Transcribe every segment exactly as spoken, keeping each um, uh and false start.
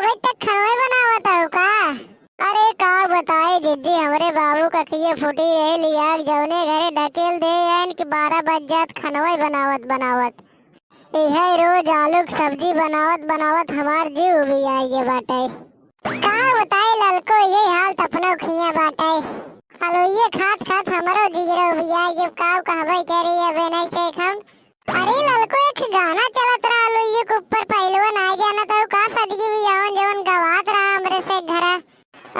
अबे तक खनवे बनावत हऊ का? अरे का बताई जिज्जी, हमरे बाबू का अखिये फूटी रहे लिया, जौने घरे ढकेल दे आइन कि बारह बज जात खनवे बनावत बनावत। इहे रोज आलू क सब्जी बनावत बनावत हमार जीव उबियाइ गे बाटे। का बताई ललको, ये हाल त अपनो खिया बाटे। आलू ये खात खात हमरो जिगरो उबियाइ गे, का कहबे करी अबे नहीं से हम। अरे ललको, एक गाना चलत रहा आलू ये के ऊपर, पहलवा ना जानत हऊ का, सदगी भी आवन जवन गवात रहा हमरे से घरा।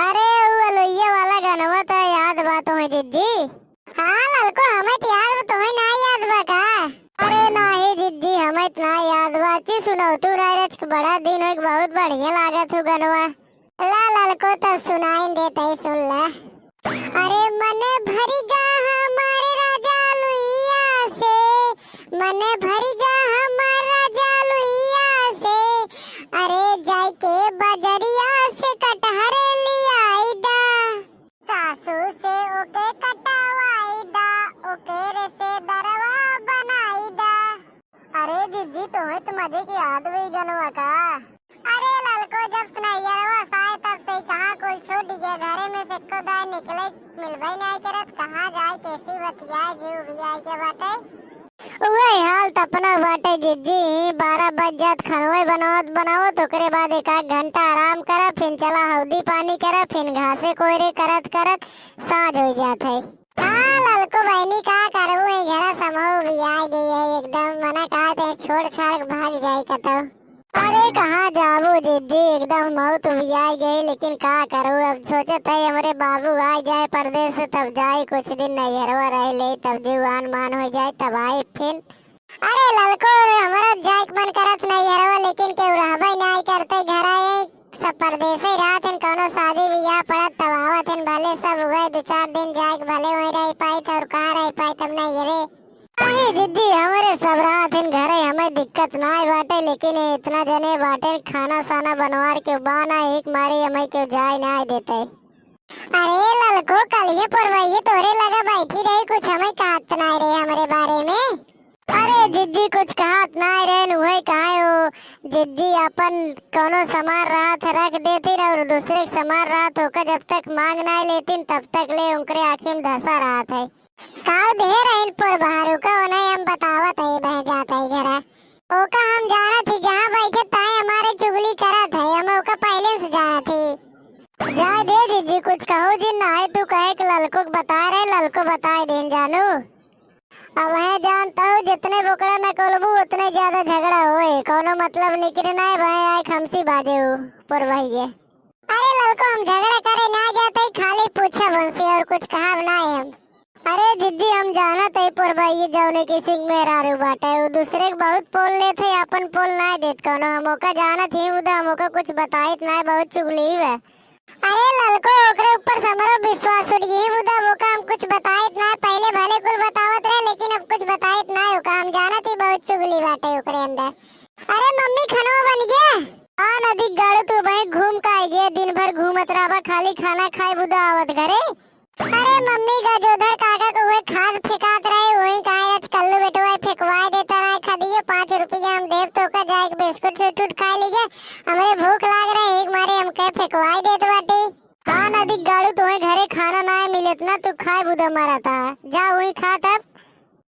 अरे उ अलुइया वाला गनवा त याद बा तोहे जिज्जी? हाँ ललको, हमें त याद बा, तोहे ना याद बा का? अरे नाही जिज्जी, हमें त ना याद बा। अच्छी सुनौतू ना रच, बड़ा दिन हो, बहुत बढ़िया लागत हो गनवा। ला ललको, तब सुनाइन देत हई, सुन ला। अरे मन भरिगा हमारे राजा लुइया से, मन भरिगा हमार राजा लुइया से, अरे जाइके बजरिया से कटहर लियाई दा। सासू से ओके कटवाई दा, ओके रे से दरवा बनाई दा। अरे जिज्जी, तोहे त मजे के याद वही गनवा का? अरे ललको, जब से नैहरवा से आए तब से ही कहाँ कुल छूट गया, घरे में से एको दाई निकले मिलबे नहीं करत, कहाँ जाए कैसी बतियाए, जीव भी आए के बाटे। उहे हाल त अपना बाटे जिज्जी, बारह बज जात खनवे बनावत बनावत, ओकरे बाद एक आध घंटा आराम करा, फिर चला हौदी पानी करा, फिर घासे कोयरे करत करत साँझ हो जात है। हाँ ललको बहनी, का करबू, ई घरा समहू भी आ गई है एकदम, मना कहा थे छोड़ छाड़ के भाग जाए कतौ। अरे कहाँ जाबू जिज्जी, एकदम मौत भी आ गई, लेकिन का करबू, अब सोचत है हमरे बाबू आ जाए परदेस से, तब जाए कुछ दिन नैहरवा रह ले, तब जीवान मान हो जाए तब आए फिर। अरे ललको, हमरा जाए के मन करत नैहरवा, लेकिन केहू रहबे नाई करते घरा, ये सब परदेसे रहत हन, कौनो शादी बियाह पड़त तब आवत हन, भले सब उहे दो चार दिन जाए के भले वहीं रह पाइत और कहाँ रह पाइत, हम नहीं रे। अरे जिज्जी, हमरे सब रहत हन घरे, हमें दिक्कत नाई बाटे, लेकिन ये इतना जने बाटे, खाना साना बनवार के बाना, एक मारे हमें केहू जाए नाई देते। अरे ललको, कलिए पुरवैये तोरे लगा बैठी रही, कुछ हमें कहत नाई रहे हमरे बारे में। अरे जिज्जी, कुछ कहत नाई रहे, उहे कहे हो जिज्जी, अपन कौनो सामान रहत रख देतिन और दूसरे के सामान रहत ओका जब तक मांग नाई लेतिन तब तक ले उनकरे आँखी में धसा रहत है। काव दे रहिन पुरबहारू का, उन्हें हम बतावत है, बह जात है घरा। ओका हम जानत ही, जहाँ बैठे ताई हमारे चुगली करत है, हम ओका पहले से जानत ही। जाए दे जिज्जी, कुछ कहो जिन, नाई तू कहे के ललको के बताए रहे, ललको बताए देन जानू। अब है जानत हो, जितने बोकड़ा न कोलबू, उतने ज्यादा झगड़ा होए, कौनो मतलब निकरे नाई, वह आए खमसी बाजे हो पुरवैये। अरे ललको, हम झगड़ा करे ना जाते, खाली पूछब उनसे और कुछ कहब ना हम। अरे जिज्जी, हम जानत है पुरबैये जौने किसिम मेहरारू बाटे, उ दूसरे के बहुत पोल लेत है, अपन पोल ना देत कौनो। हम ओका जानत ही, उदा हम ओका कुछ बताइत ना, बहुत चुगली बा। अरे ललको, ओकरे ऊपर से हमरो विश्वास उठ गई, उदा ओका हम कुछ बताइत ना, पहले भले कुल बतावत रहे, लेकिन अब कुछ बताइत ना ओका, हम जानत ही बहुत चुगली बाटे ओकरे अंदर। अरे मम्मी, खाना बन गया? हाँ नदी गाड़ू, तू वहीं घूम का आइए, दिन भर घूमत रहबा, खाली खाना खाए बुदा आवत घरे। अरे मम्मी, गजोधर काका को वही खाद फेंकात रहे, वही कहा आज कल्लू बेटवा फेंकवाए देता रहे, खदियो पाँच रुपया हम देब तो का जाए के बिस्कुट सिस्कुट खाए लीजिए, हमरे भूख लाग रहे, एक मारे हमके फेंकवाए देत बाटी। हाँ नदी गाड़ू, तुम्हें घरे खाना ना मिलत ना, तू खाए बुदा मारा था, जा वही खा तब।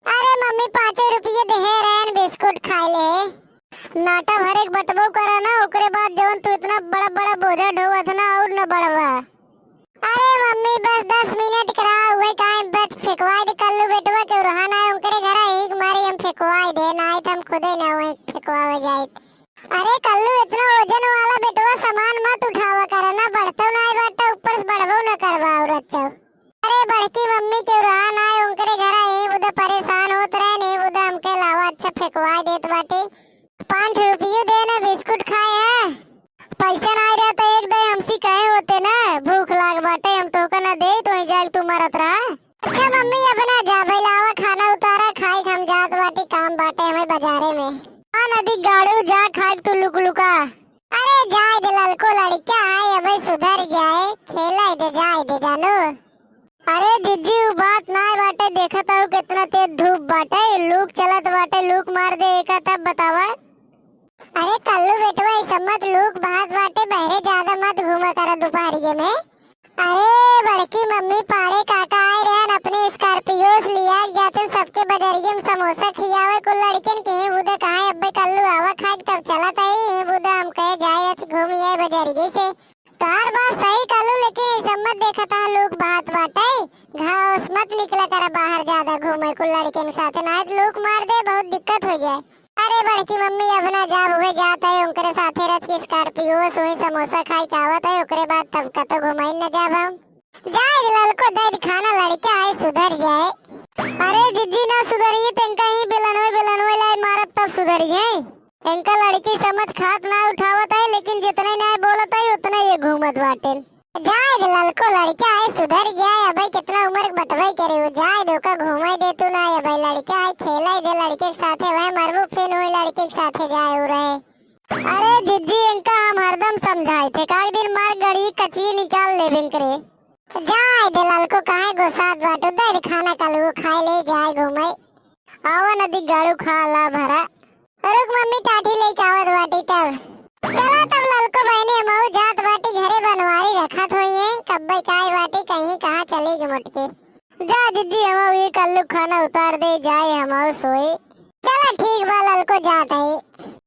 अरे मम्मी, पाँचे रुपये देहे रहन, बिस्कुट खाए ले। नाटा भरे के बटबो करा ना, ओकरे बाद जवन तू इतना बड़ा बड़ा बोझा ढोवत ना, और न बढ़वा। अरे मम्मी, बस दस मिनट करा, उहे काहे बस फेंकवाई दे कल्लू बेटवा के रहा ना, उनकरे घरा एक मारी हम फेंकवाई दे, ना तो हम खुदे ना वहीं फेंकवावे जाए। अरे कल्लू, इतना वजन वाला बेटवा सामान मत उठावा करा ना, बढ़तो ना बाटा, ऊपर से बढ़बो ना करवा और अच्छा। अरे बड़की मम्मी के रहा ना, उनकरे घरा यही बुदा परेशान होत रहे, नहीं बुदा हमके लावा अच्छा फेंकवाए देत बाटे। पाँच रुपये दे ना, बिस्कुट खाए है। पैसा ना रहा तो एक दे हमसी कहे होते ना, भूख लाग बाटे, हम तोहका ना दे, तो ही जाग तू मरत रहा। अच्छा मम्मी, अब ना जा भाई, लावा खाना उतारा, खाए हम जात बाटी, काम बाटे हमें बाजारे में। हाँ नदी गाड़ू, जा खाए तू लुक लुका। अरे जाए दे ललको, लड़का है, अबे सुधर जाए, खेले दे, जाए दे जानू। अरे जिज्जी, उ बात नाय बाटे, देखत हऊ कितना तेज धूप बाटे, लूक चलत बाटे, लूक मार दे एका तब बतावा। अरे कल्लू बेटवा, ई सब मत लूक बहात बाटे, बहरे ज्यादा मत घूमा करा दुपहरिये में। अरे बड़की मम्मी, पाड़े काका आए रहन, अपने Scorpio से लिया के जाते सबके बजरिये में समोसा खियावे कुल लड़कियन के। ही बुदा कहाँ अब्बे कल्लू आवा खाए, तब चलत आई। ही बुदा हम कहे जाए, आज घूम आए बजरिये से। तार बात सही कल्लू, लेकिन ई सब मत देखत हा, लूक बहात बाटे। घास मत निकला करा बाहर ज्यादा घूमे कुल लड़कियन के साथे, नाहीं तो लूक मार दे, बहुत दिक्कत हो जाए। अरे बड़की मम्मी, अब ना जाब, उहे जात है उनकरे साथे रच के Scorpio से वही समोसा खाई के आवत है, ओकरे बाद तब कतो घुमाई न जाब हम। जाए रे ललको, दे दे खाना, लड़का है सुधर जाए। अरे जिज्जी ना सुधरिए, तेंका ही बेलनवे बेलनवे लाई मारत तब सुधरिए। इनका लड़की समझ खात ना उठावत है, लेकिन जितने ना बोलत है उतने ये घूमत बाटेन। जाए दे ललको, लड़का है सुधर गया है, अबे कितना उम्र के बटवाई करे हो, जाए दे ओका घुमाई दे तू ना, अबे लड़का है खेलाई दे लड़के के साथे, वह मरबू फिन हुई लड़के के साथे जाए हो रहे। अरे जिज्जी, इनका हम हरदम समझाए थे, का एक दिन मार गड़ी कची निकाल ले बिन करे। जाए दे ललको, काहे गुस्सात बाटू, दे दे खाना कलू खाए ले जाए घूमे। आवा नदी गाड़ू खा ला भरा। रुक मम्मी, टाठी लेके आवत बाटी तब। चला तब ललको बहनी, हमहू जात बाटी घरे, बनवारी रखत होई है, कब्बे काय बाटी कहीं कहाँ चली गई मोटकी। जा जिज्जी, हमहू ये कल्लू खाना उतार दे, जाए हमहू सोए। चला ठीक बा ललको, जात है।